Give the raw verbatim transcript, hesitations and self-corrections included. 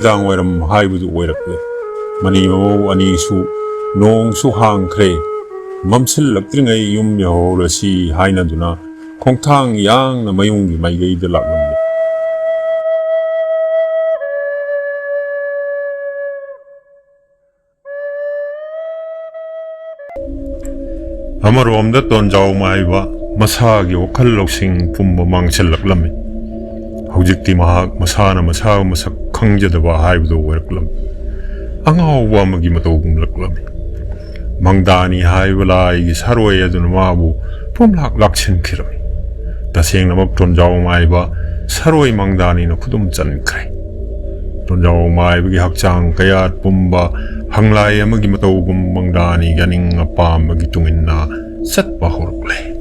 ꯅꯨꯃꯤꯗꯥꯡ ꯋꯥꯏꯔꯝ ꯍꯥꯏꯕꯗꯨ ꯑꯣꯏꯔꯛꯂꯦ꯫ ꯃꯅꯤ ꯃꯃꯧ ꯑꯅꯤꯁꯨ ꯅꯣꯡꯁꯨ ꯍꯥꯡꯈ꯭ꯔꯦ, ꯃꯝꯁꯤꯜꯂꯛꯇ꯭ꯔꯤꯉꯩ ꯌꯨꯝ ꯌꯧꯍꯧꯔꯁꯤ ꯍꯥꯏꯅꯗꯨꯅ ꯈꯣꯡꯊꯥꯡ ꯌꯥꯡꯅ ꯃꯌꯨꯝꯒꯤ ꯃꯥꯏꯀꯩꯗ ꯂꯥꯛꯂꯝꯃꯤ꯫ ꯑꯃꯔꯣꯝꯗ ꯇꯣꯟꯖꯥꯎ ꯃꯥꯏꯕ ꯃꯁꯥꯒꯤ ꯋꯥꯈꯜ ꯂꯧꯁꯤꯡ ꯄꯨꯝꯕ ꯃꯥꯡꯁꯤꯜꯂꯛꯂꯝꯃꯤ꯫ ꯍꯧꯖꯤꯛꯇꯤ ꯃꯍꯥꯛ ꯃꯁꯥꯅ ꯃꯁꯥꯕꯨ ꯃꯁꯛ ꯈꯪꯖꯗꯕ ꯍꯥꯏꯕꯗꯨ ꯑꯣꯏꯔꯛꯂꯝꯃꯤ꯫ ꯑꯉꯥꯎꯕ ꯑꯃꯒꯤ ꯃꯇꯧ ꯒꯨꯝꯂꯛꯂꯝꯃꯤ꯫ ꯃꯪꯗꯥꯅꯤ ꯍꯥꯏꯕ ꯂꯥꯏꯒꯤ ꯁꯥꯔꯣꯏ ꯑꯗꯨꯅ ꯃꯥꯕꯨ ꯄꯣꯝꯂꯥꯛ ꯂꯥꯛꯁꯤꯟꯈꯤꯔꯝꯃꯤ꯫ ꯇꯁꯦꯡꯅꯃꯛ ꯇꯣꯟꯖꯥꯎ ꯃꯥꯏꯕ ꯁꯥꯔꯣꯏ ꯃꯪꯗꯥꯅꯤꯅ ꯈꯨꯗꯨꯝ ꯆꯟꯈ꯭ꯔꯦ꯫ ꯇꯣꯟꯖꯥꯎ ꯃꯥꯏꯕꯒꯤ ꯍꯛꯆꯥꯡ ꯀꯌꯥꯠ ꯄꯨꯝꯕ ꯍꯪꯂꯥꯏ ꯑꯃꯒꯤ ꯃꯇꯧꯒꯨꯝ ꯃꯪꯗꯥꯅꯤꯒꯤ ꯑꯅꯤꯡ ꯑꯄꯥꯝꯕꯒꯤ ꯇꯨꯡꯏꯟꯅ ꯆꯠꯄ ꯍꯧꯔꯛꯂꯦ꯫